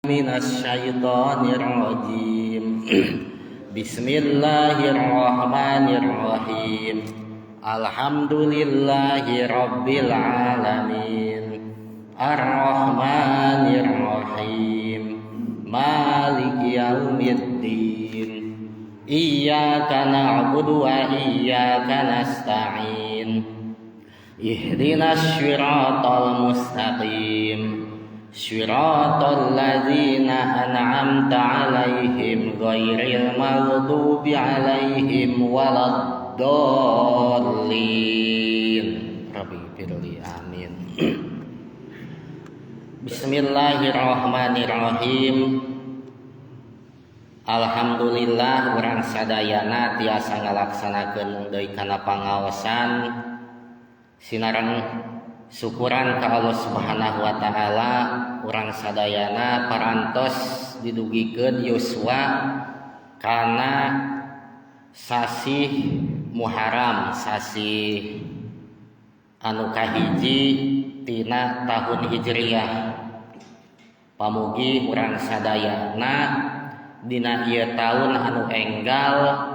Minasyaitonirrajim. Bismillahirrahmanirrahim. Alhamdulillahi rabbil alamin. Arrahmanirrahim. Maliki yaumiddin. Iyyaka na'budu wa iyyaka nasta'in. Ihdinas siratal mustaqim. Siratal ladzina an'amta 'alaihim ghairil maghdubi 'alaihim waladdallin. Rabbi firli amin. Bismillahirrahmanirrahim. Alhamdulillah urang sadayana tiasa ngalaksanakeun deui kana pangaosan sinareng syukuran ka Allah Subhanahu wa taala. Urang sadayana parantos didugikeun yuswa kana sasih Muharram, sasih anu kahiji tina tahun Hijriah. Pamugi urang sadayana dina ieu taun anu enggal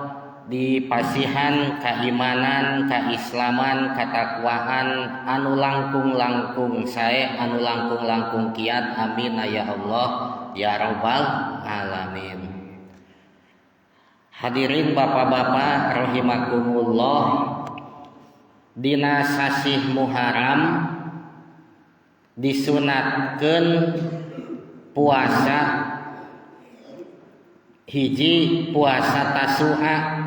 dipasihan keimanan, keislaman, ketakwaan anu langkung-langkung sae, anu langkung-langkung kiat. Amin ya Allah ya rabbal alamin. Hadirin bapak-bapak rahimakumullah, dina sasih Muharram disunatkeun puasa hiji puasa Tasu'a.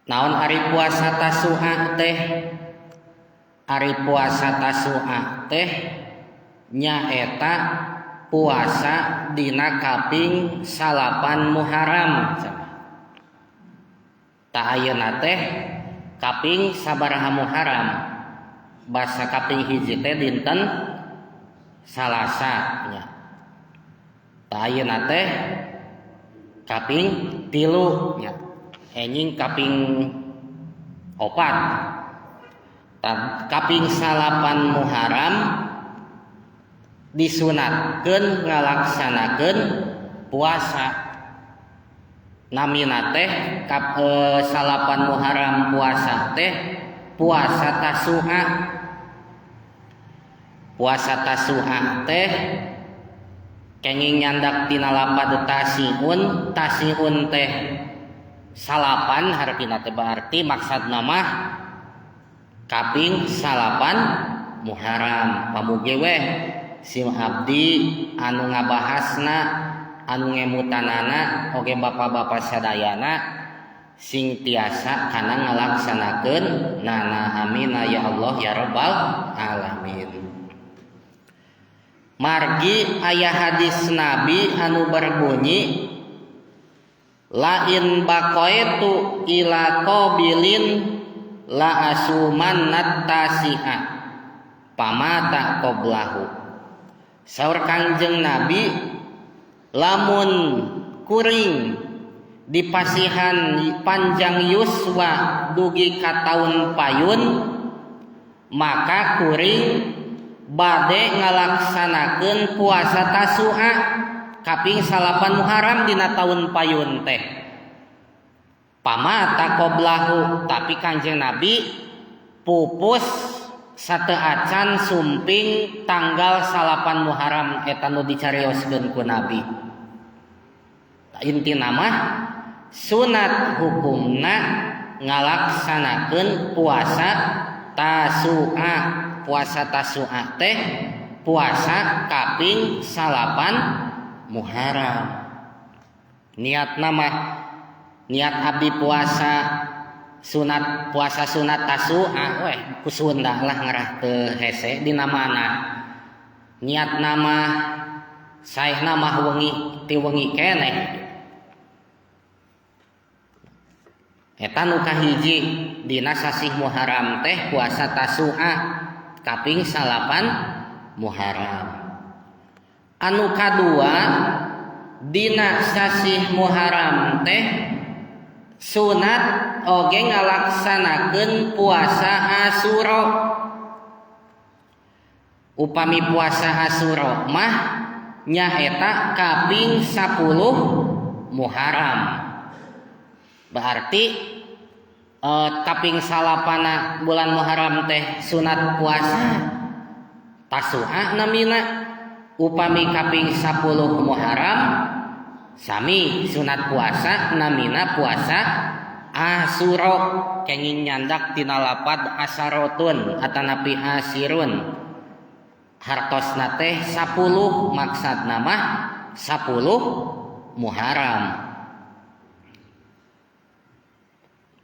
Naon ari puasa Tasu'a teh? Ari puasa Tasu'a teh nyaeta puasa dina kaping 9 Muharram. Ta ayeuna teh kaping sabaraha Muharram? Basa kaping hiji teh dinten Salasa nya. Ta ayeuna teh kaping 3 nya. Enjing kaping 4. Kaping 9 Muharram disunatkeun ngalaksanakeun puasa. Namina teh 9 Muharram puasa teh puasa Tasu'a. Puasa Tasu'a teh kenging nyandak tina lapad tasiun. Tasiun teh salapan hartina teh berarti maksudna mah kaping 9 Muharram. Pamugi weh sim abdi anu ngabahasna anu ngemutanana oge bapak-bapak sadayana sing tiasa kana ngalaksanakeun nana. Amin ya Allah ya rabbal alamin. Margi aya hadis Nabi anu berbunyi lain baqaitu ila qabilin la asuman tasi'a pamata qoblahu. Saur Kangjeng Nabi, lamun kuring dipasihan panjang yuswa dugi ka taun payun, maka kuring bade ngalaksanakeun puasa Tasu'a kaping 9 Muharram dina taun payun teh. Pamata qoblahu, tapi Kangjeng Nabi pupus sateu acan sumping tanggal 9 Muharram eta nu dicarioskeun ku Nabi. Intina mah sunat hukumna ngalaksanakeun puasa Tasu'a. Puasa Tasu'a teh puasa kaping 9 Muharram. Niatna mah niat abdi puasa sunat, puasa sunat Tasu'a weh ku Sunda lah ngarah teu hese dina mana. Niatna mah saehna mah wengi ti wengi keneh. Eta nu kahiji dina sasih Muharram teh puasa Tasu'a kaping 9 Muharram. Anu kadua dina sasih Muharram teh sunat oge ngalaksanakeun puasa Asyura. Upami puasa Asyura mah nyaeta kaping 10 Muharram. Berarti kaping salapana bulan Muharram teh sunat puasa Tasu'a namina. Upami kaping 10 Muharram sami sunat puasa namina puasa Asyura, kenging nyandak tina lapad asarotun atanapi asirun. Hartosna teh 10, maksudna mah 10 Muharram.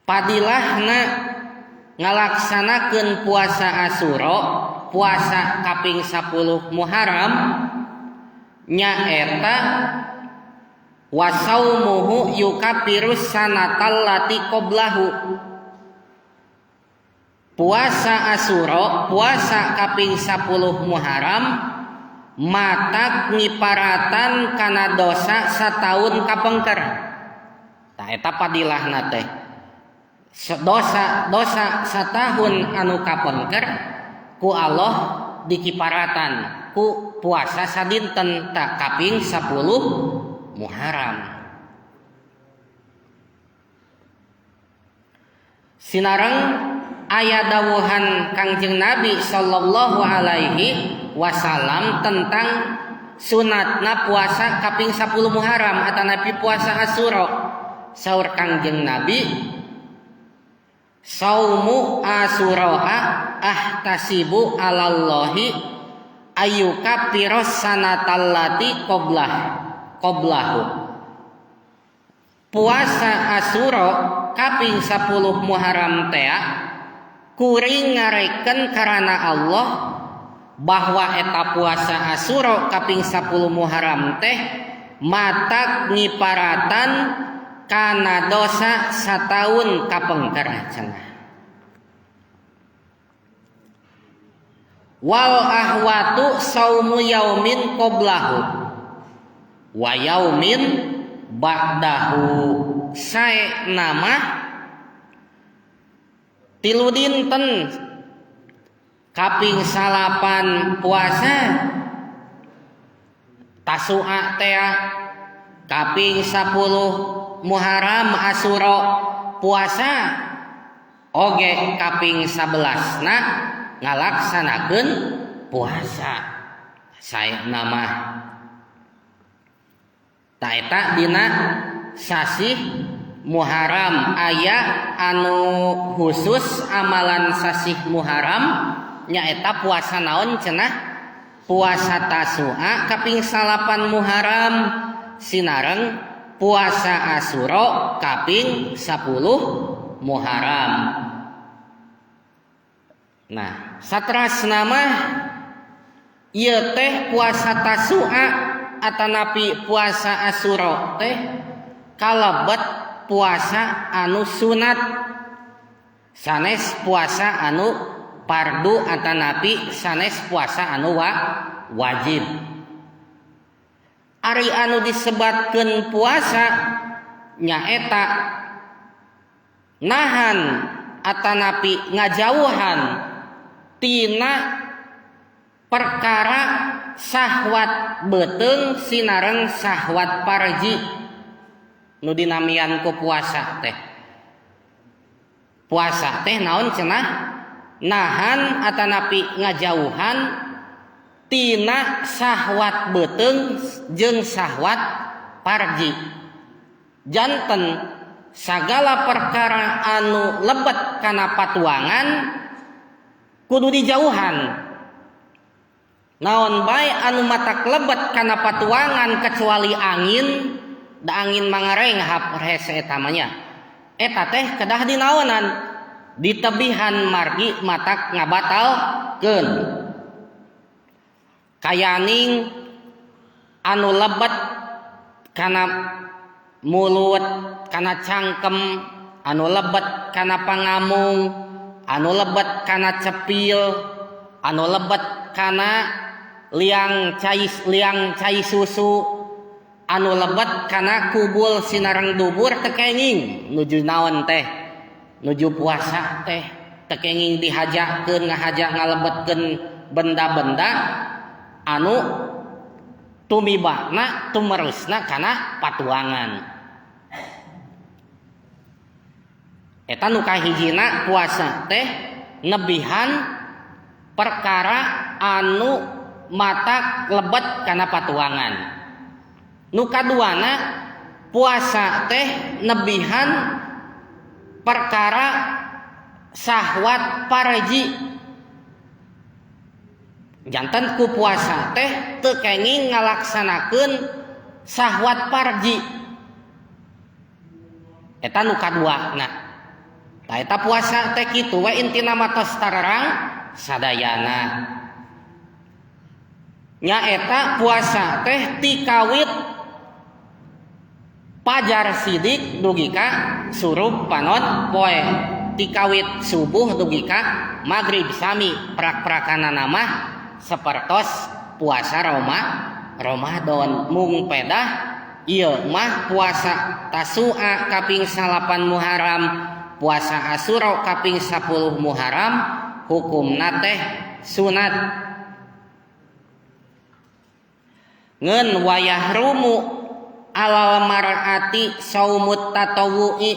Padilahna ngalaksanakeun puasa Asyura, puasa kaping 10 Muharram nyaeta wasaumuhu yukafirus sanatal lati qoblahu. Puasa Asyura, puasa kaping 10 Muharram matak ngiparatan kana dosa sataun kapengker. Tah eta padilahna teh. Dosa satahun anu kapengker ku Allah dikiparatan ku puasa sadinten tak kaping 10 Muharram. Sinareng aya dawuhan Kangjeng Nabi sallallahu alaihi wasallam tentang sunatna puasa kaping 10 Muharram atanapi puasa Asyura. Saur Kangjeng Nabi, saumu Asyura ahtasibu alallahi ayyukafiros sanatallati qoblahu. Puasa Asyura kaping 10 Muharram tea kuring ngareken karena Allah bahwa eta puasa Asyura kaping 10 Muharram teh matak ngiparatan kana dosa sataun kapengker cenah. Wal ahwatu saumu yaumin qoblahu wa yaumin ba'dahu. Sae nama tilu dinten kaping salapan puasa Tasu'a tea, kaping 10 Muharram Asyura puasa oge kaping 11 na ngalaksanakeun puasa. Sae nama ta eta dina sasih Muharram aya anu khusus amalan sasih Muharram nyaeta puasa naon cenah? Puasa Tasu'a kaping 9 Muharram sinareng puasa Asyura kaping 10 Muharram. Nah, satrasna mah ieu teh puasa Tasu'a atanapi puasa Asyura teh kalebet puasa anu sunat, sanes puasa anu fardu atanapi sanes puasa anu wajib. Ari anu disebatkeun puasa nyaeta nahan atanapi ngajauhan tina perkara sahwat beuteung sinareng sahwat parji nu dinamian ku puasa teh. Puasa teh naon cenah? Nahan atanapi ngajauhan tina sahwat beuteung jeung sahwat parji. Janten sagala perkara anu lebet kana patuangan kudu dijauhan. Naon bae anu matak lebet kana patuangan kecuali angin, da angin mangarenghap hese eta mah nya. Eta teh kedah dinaonan, ditebihan margi matak ngabatalkeun. Kayaning anu lebet kana mulut, kana cangkem, anu lebet kana pangamung, anu lebet kana cepil, anu lebet kana liang cai susu, anu lebet kana kubul sinareng dubur tekenging nuju naon teh, nuju puasa teh tekenging dihajakeun ngahaja ngalebetkeun benda-benda anu tumibana tumerusna kana patuangan. Eta nu kahijina puasa teh nebihan perkara anu mata lebet kana patuangan. Nu kaduana puasa teh nebihan perkara sahwat parji. Janten ku puasa teh teu kenging ngalaksanakeun sahwat parji. Eta nu kaduana. Tah eta puasa teh kitu we intina mah tos tarerang sadayana. Nyaeta puasa teh tikawit pajar sidik dugi ka surup panon poe, tikawit subuh dugi ka magrib sami prak-prakanana mah sapertos puasa Ramadan. Mung pedah ieu mah puasa Tasua kaping 9 Muharram, puasa Asyura kaping 10 Muharram hukumna teh sunat. Ngeun wayah rumu alal mar'ati saumut tatawu'i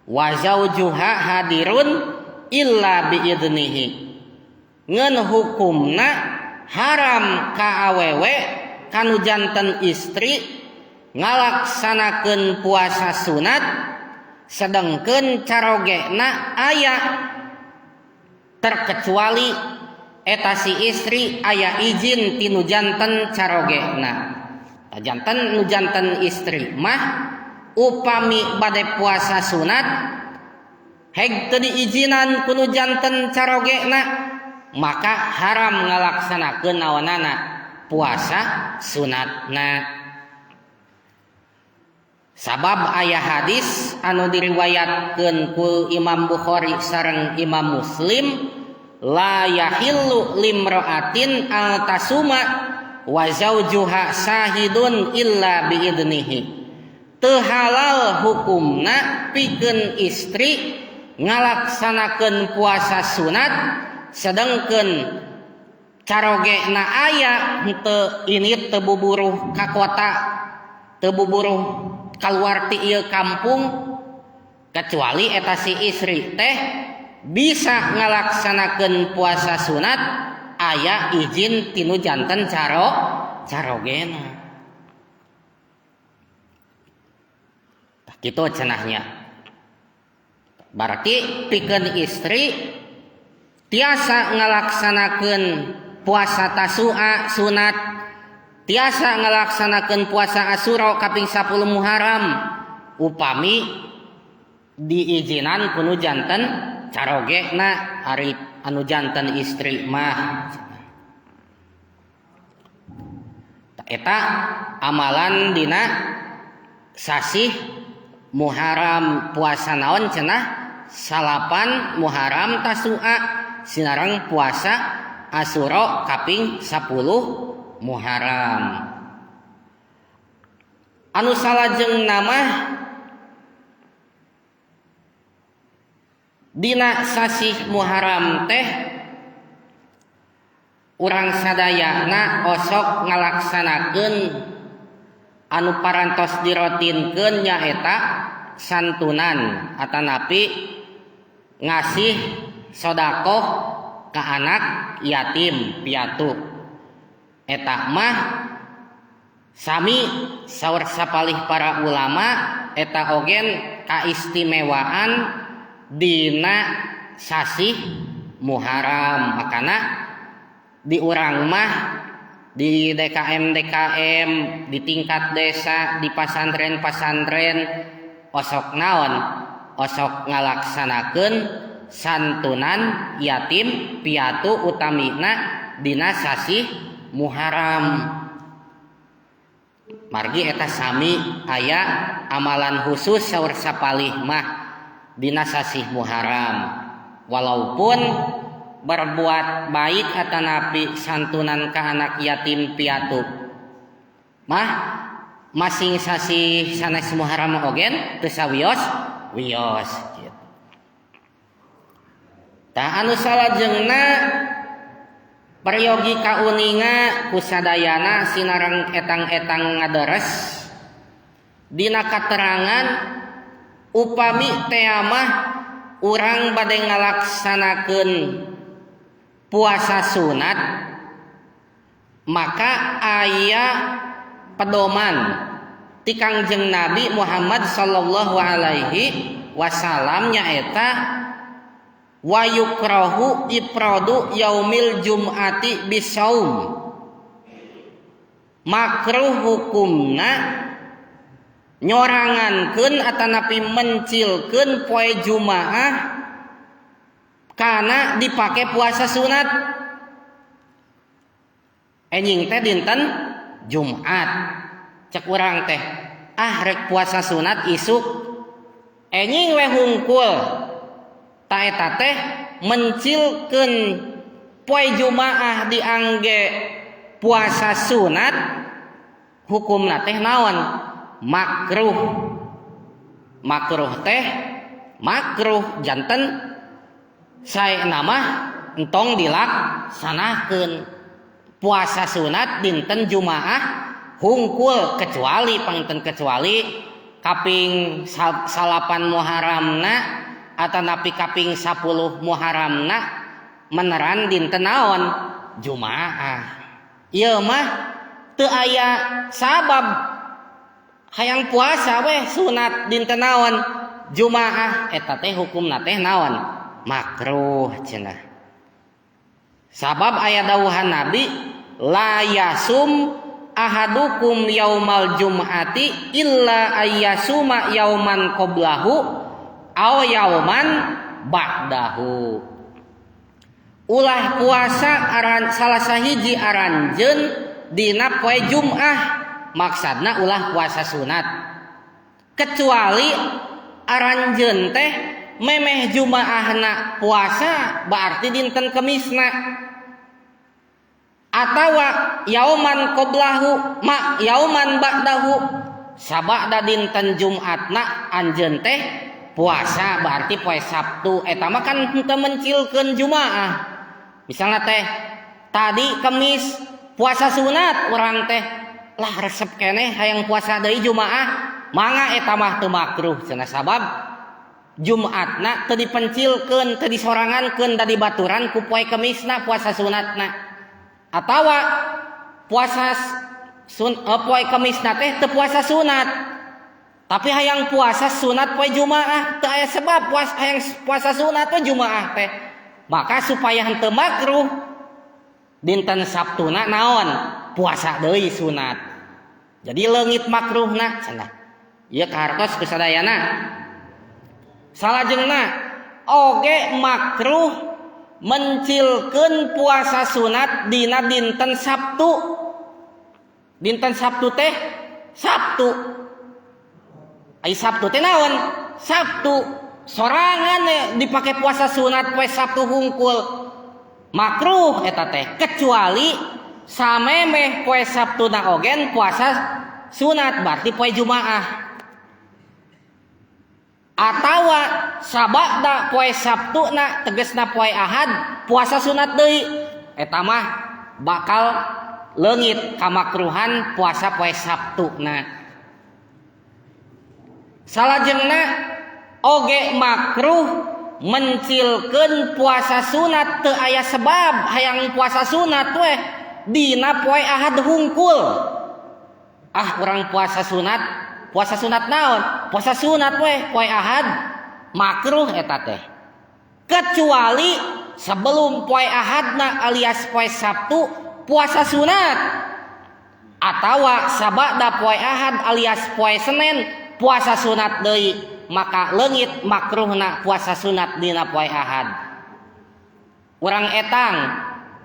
wa zaujuha hadirun illa biidnihi. Ngeun hukumna haram ka awewe kanu janten istri ngalaksanakeun puasa sunat sedengkeun carogena aya terkecuali eta si istri aya izin tinu janten carogena. Janten nu janten istri mah upami bade puasa sunat heg teu diizinan ku nu janten carogena maka haram ngalaksanakeun naonana puasa sunatna. Sabab aya hadis anu diriwayatkeun ku Imam Bukhari sareng Imam Muslim, la yahillu limra'atin al tasuma wa zaujuha sahidun illa biidnihi. Teu halal hukumna pikeun istri ngalaksanakeun puasa sunat sedengkeun carogena aya henteu ini teu buburuh ka kota, teu buburuh kaluar ti ieu kampung, kecuali eta si istri teh bisa ngalaksanakeun puasa sunat aya izin tinu janten carogena. Tah kitu cenahnya. Berarti pikeun istri tiasa ngalaksanakeun puasa Tasua sunat, tiasa ngalaksanakeun puasa Asyura kaping 10 Muharram upami diizinan ku nu janten carogena ari anu janten istri mah. Eta amalan dina sasih Muharram puasa naon cenah 9 Muharram Tasua sinareng puasa Asyura kaping 10 Muharram. Anu salajengna mah dina sasih Muharram teh urang sadayana osok ngalaksanakeun anu parantos dirotinkeun nyaeta santunan atanapi ngasih sodakoh ka anak yatim piatu. Eta mah sami saur sapalih para ulama eta ogen kaistimewaan dina sasih Muharram. Makana di urang mah di DKM DKM di tingkat desa di pasantren-pasantren osok naon osok ngalaksanakeun santunan yatim piatu utamina dina sasih Muharram. Margi eta sami aya amalan khusus saur sapalih mah dina sasih Muharram. Walaupun berbuat baik atanapi santunan ka anak yatim piatu mah masing sasih sanes Muharram ogen teu sawios wios gitu. Tah anu salajengna Peryogi kauninga ku sadayana sinareng etang-etang ngaderes dina katerangan upami tea mah urang bade ngalaksanakeun puasa sunat, maka aya pedoman ti Kangjeng Nabi Muhammad sallallahu alaihi wasallam, nyaeta wa yukrahu ifradu yaumil jum'ati bisaum. Makruh hukumna nyorangankeun atanapi mencilkeun poe Jumaah kana dipake puasa sunat. Enjing teh dinten Jumat, cek urang teh, "Ah, rek puasa sunat isuk enjing we hungkul." Ta eta teh mencilkeun poe Jumaah diangge puasa sunat, hukumna teh naon? Makruh. Makruh teh makruh, janten saena mah entong dilaksanakeun puasa sunat dinten Jumaah hungkul, kecuali panginten kecuali kaping 9 Muharramna atanapi kaping 10 Muharramna meneran dinten naon? Jumaah. Ieu mah teu aya sabab, hayang puasa weh sunat dinten naon? Jumaah. Eta teh hukumna teh naon? Makruh cenah, sabab aya dawuhan Nabi, la yasum ahadukum yaumal jum'ati illa ayyasuma yauman qablahu aw yauman ba'dahu. Ulah puasa aran salah sahiji aranjeun dina poe Jum'ah, maksudna ulah puasa sunat, kecuali aranjeun teh memeh Jumaahna puasa, berarti dinten Kemisna, atawa yauman qoblahu ma yauman ba'dahu, sabada dinten Jumatna anjeun teh puasa, berarti poe Sabtu. Eta mah kan henteu mencilkeun Jumaah. Misalnya teh tadi Kemis puasa sunat, urang teh lah resep keneh hayang puasa deui Jumaah, mangga, eta mah teu makruh cenah, sabab Jumatna teu dipencilkeun, teu disorangankeun, da dibaturan ku poe Kemisna puasa sunatna, atawa puasa poe Kemisna teh teu puasa sunat tapi hayang puasa sunat poe Jumaah, teu aya sebab puasa, hayang puasa sunat poe Jumaah teh, maka supaya henteu makruh dinten Sabtuna naon? Puasa deui sunat, jadi leungit makruhna cenah. Ieu kahartos ku sadayana. Salajengna oge makruh mencilkeun puasa sunat dina dinten Sabtu. Dinten Sabtu teh Sabtu. Ai Sabtu teh naon? Sabtu sorangan dipake puasa sunat poe Sabtu hungkul, makruh eta teh, kecuali samemeh poe Sabtu na ogen puasa sunat, berarti poe Jumaah, atawa sabada poe Sabtu na, tegesna poe Ahad, puasa sunat deui. Eta mah bakal leungit kamakruhan puasa poe Sabtu. Nah, salajengna oge makruh mencilkeun puasa sunat teu aya sebab, hayang puasa sunat weh dina poe Ahad hungkul. "Ah, urang puasa sunat." Puasa sunat naon? Puasa sunat weh poe Ahad, makruh eta teh, kecuali sebelum poe Ahadna alias poe Sabtu puasa sunat, atawa sabada poe Ahad alias poe Senin puasa sunat deui, maka leungit makruhna puasa sunat dina poe Ahad. Urang etang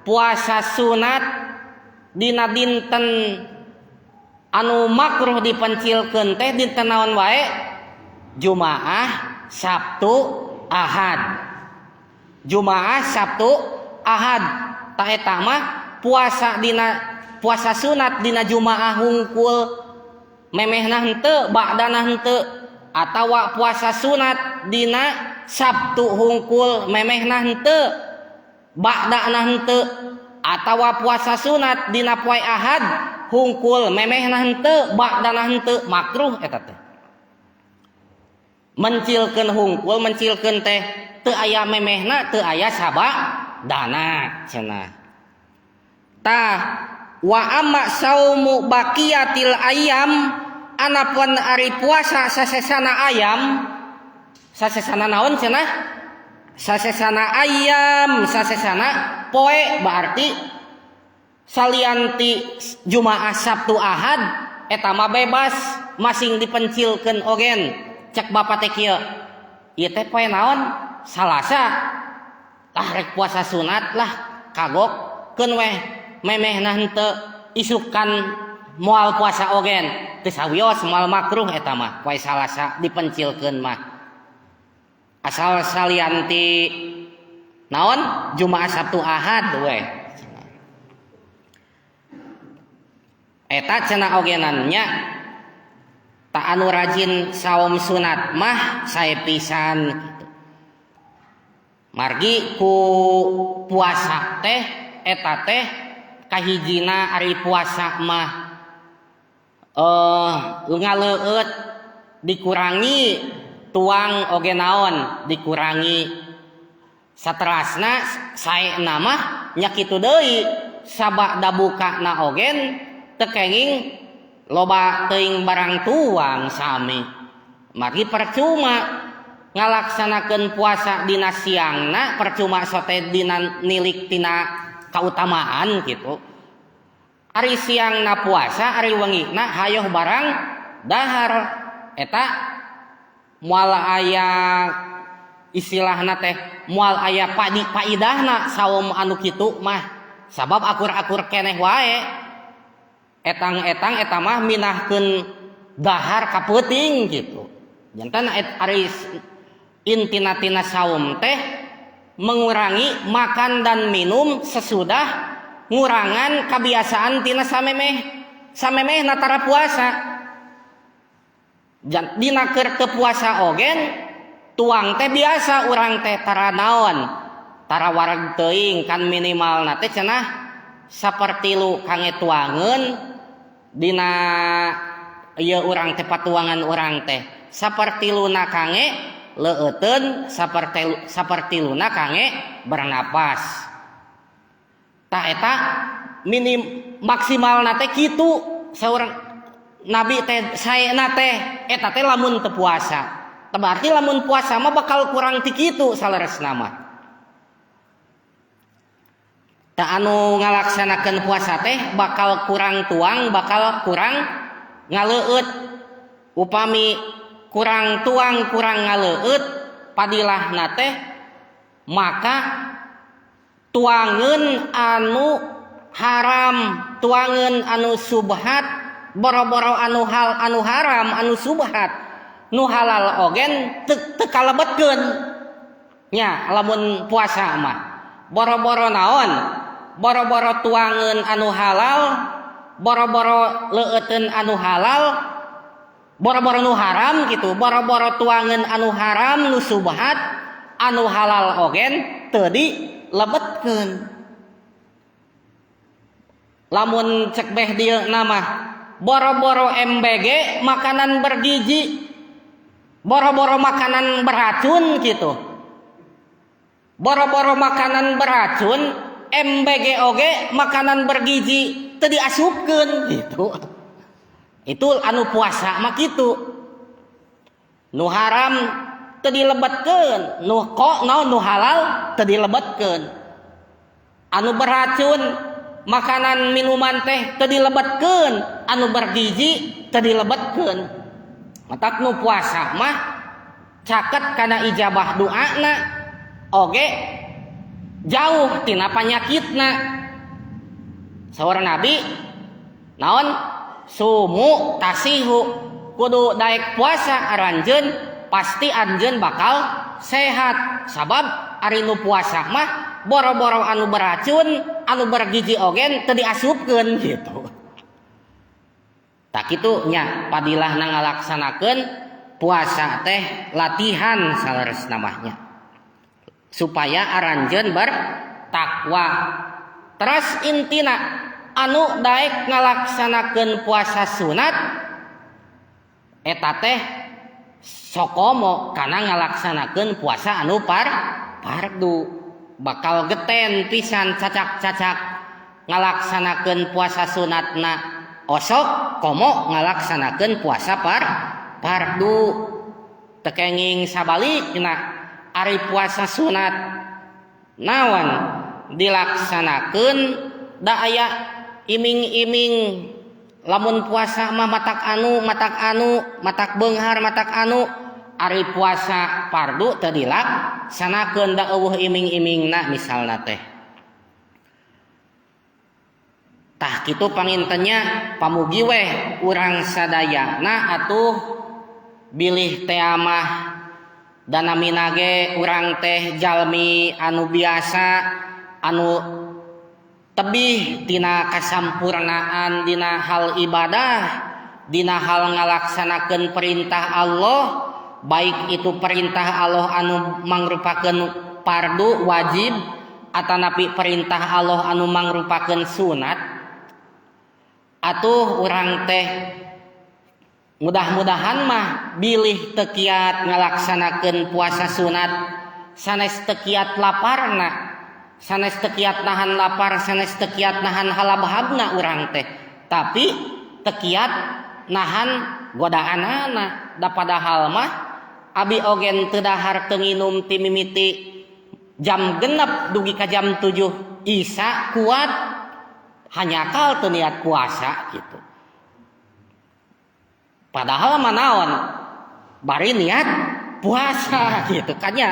puasa sunat dina dinten anu makruh dipencilkeun teh dinten naon wae? Jumaah, Sabtu, Ahad. Jumaah, Sabtu, Ahad. Ta eta mah puasa dina puasa sunat dina Jumaah hungkul, memehna henteu, ba'dana henteu, atawa puasa sunat dina Sabtu hungkul, memehna henteu, ba'dana henteu. atawa puasa sunat dina poe Ahad hungkul memehna henteu ba'dana henteu makruh eta teh. Mencilkeun hungkul mencilkeun teh teu aya memehna teu aya sabadana cenah. Tah wa amma saumu baqiyatil ayam anapun ari puasa sasesana ayam sasesana naon cenah sasesana ayam sasesana poe berarti salianti Jumaah Sabtu Ahad eta mah bebas masing dipencilkeun ogen cek bapak teh kieu ieu teh poe naon Salasa lah rek puasa sunat lah kagok keun weh memehna henteu isukan moal puasa ogen teu sawios moal makruh eta mah poe Salasa dipencilkeun mah asal salianti naon Jumaah Sabtu Ahad weh eta cenah ogenannya tak anu rajin saum sunat mah sae pisan gitu. Margi ku puasa teh eta teh kahijina ari puasa mah ngaleueut dikurangi tuang oge naon dikurangi saterasna saena mah nya kitu deui sabada bukana ogen teu kenging loba teuing barang tuang sami margi percuma ngalaksanakeun puasa dina siangna percuma sote dina nilik tina kautamaan gitu ari siangna puasa ari wengina hayoh barang dahar eta moal aya istilahna teh moal aya padi paidahna saum anu kitu mah sabab akur-akur keneh wae etang-etang eta mah minahkeun dahar ka peuting gitu janten ari intina tina saum teh mengurangi makan dan minum sesudah ngurangan kebiasaan tina samemeh samemeh natara puasa dina keur teu puasa ogen tuang teh biasa urang teh tara naon tara wareg teuing kan minimalna teh cenah sapertilu kange tuangeun dina ieu urang teh patuangan urang teh sapertiluna kange leueuteun sapertiluna kange bernapas tah eta minim maksimalna teh kitu saurang Nabi teh saena teh eta teh lamun teu puasa teh berarti lamun puasa mah bakal kurang ti kitu saleresna mah tah anu ngalaksanakeun puasa teh bakal kurang tuang bakal kurang ngaleueut upami kurang tuang kurang ngaleueut padilahna teh maka tuangeun anu haram tuangeun anu subhat boro-boro anu hal anu haram anu subhat nu halal ogen teu kalebetkeun nya lamun puasa mah boro-boro naon boro-boro tuangeun anu halal boro-boro leueuteun anu halal boro-boro nu haram gitu boro-boro tuangeun anu haram nu subhat anu halal ogen teu dilebetkeun lamun cek beh dieu mah boro-boro MBG makanan bergizi boro-boro makanan beracun gitu boro-boro makanan beracun MBG oge makanan bergizi teu diasupkeun gitu itu anu puasa mah kitu nu haram teu dilebetkeun nu kok naon nu halal teu dilebetkeun anu beracun makanan minuman teh teu dilebetkeun anu bergizi teu dilebetkeun matak nu puasa mah caket kana ijabah doana oge jauh tina panyakitna saur Nabi naon sumu tasihu kudu daek puasa aranjeun pasti anjeun bakal sehat sabab ari nu puasa mah boro-boro anu beracun anu bergizi ogen teu diasupkeun gitu tak kitu nya padilahna ngalaksanakeun puasa teh latihan saleresna mah nya supaya aranjeun bertakwa. Teras intina anu daek ngalaksanakeun puasa sunat eta teh sokomo kana ngalaksanakeun puasa anu fardu, bakal geten pisan cacak-cacak ngalaksanakeun puasa sunatna osok komo ngalaksanakeun puasa fardu. Teu kenging sabalikna, ari puasa sunat naon dilaksanakeun da aya iming-iming lamun puasa mah matak anu, matak anu, matak beunghar, matak anu. Ari puasa fardu teu dilaksanakeun da eueuh iming-imingna misalna teh. Tah kitu pangintennya, pamugi weh urang sadayana atuh bilih teh mah danamina ge urang teh jalmi anu biasa anu tebih tina kasampurnaan dina hal ibadah, dina hal ngalaksanakeun perintah Allah, baik itu perintah Allah anu mangrupakeun fardu wajib atanapi perintah Allah anu mangrupakeun sunat. Atuh urang teh mudah-mudahan mah bilih teu kiat ngalaksanakeun puasa sunat, sanes teu kiat laparna, sanes teu kiat nahan lapar, sanes teu kiat nahan halabhabna urang teh, tapi teu kiat nahan godaanana. Da padahal mah abi ogen teu dahar teu nginum ti mimiti jam 6 dugi ka jam 7 Isa kuat, hanjakal teu niat puasa gitu. Padahal mah naon bari niat puasa gitu kan ya.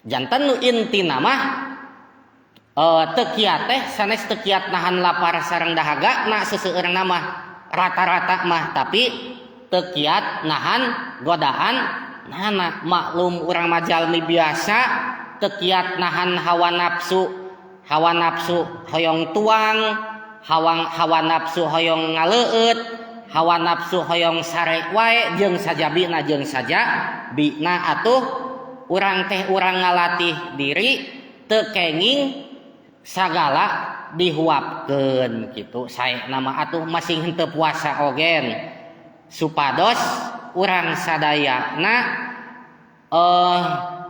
Janten nu intina mah teu kiat teh sanes teu kiat nahan lapar sareng dahaga na seseueurna mah, rata-rata mah, tapi teu kiat nahan godaan nana. Maklum urang mah jalmi biasa, teu kiat nahan hawa nafsu, hawa nafsu hoyong tuang, hawa nafsu hoyong ngaleueut, hawa nafsu hoyong sare wae, jeung sajabina jeung sajabina. Atuh urang teh urang ngalatih diri teu kenging sagala dihuapkeun kitu saena mah. Atuh masing henteu puasa ogen supados urang sadayana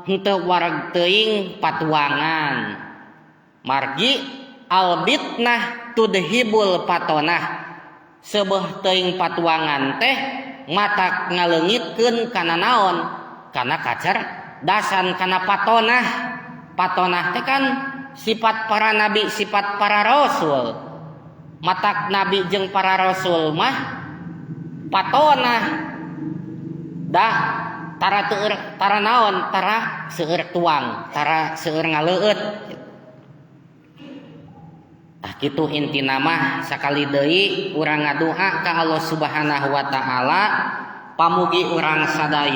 henteu wareg teuing patuangan, margi albitnah tudhibul patonah, seubeuh teuing patuangan teh matak ngaleungitkeun kana naon, kana kacerdasan, kana patonah. Patonah teh kan sifat para nabi, sifat para rasul. Matak nabi jeung para rasul mah patonah, da tara teueur, tara naon, tara seueur tuang, tara seueur ngaleueut. Tah kitu intina mah. Sakali deui urang ngadua ka Allah Subhanahu wa taala, pamugi urang sadaya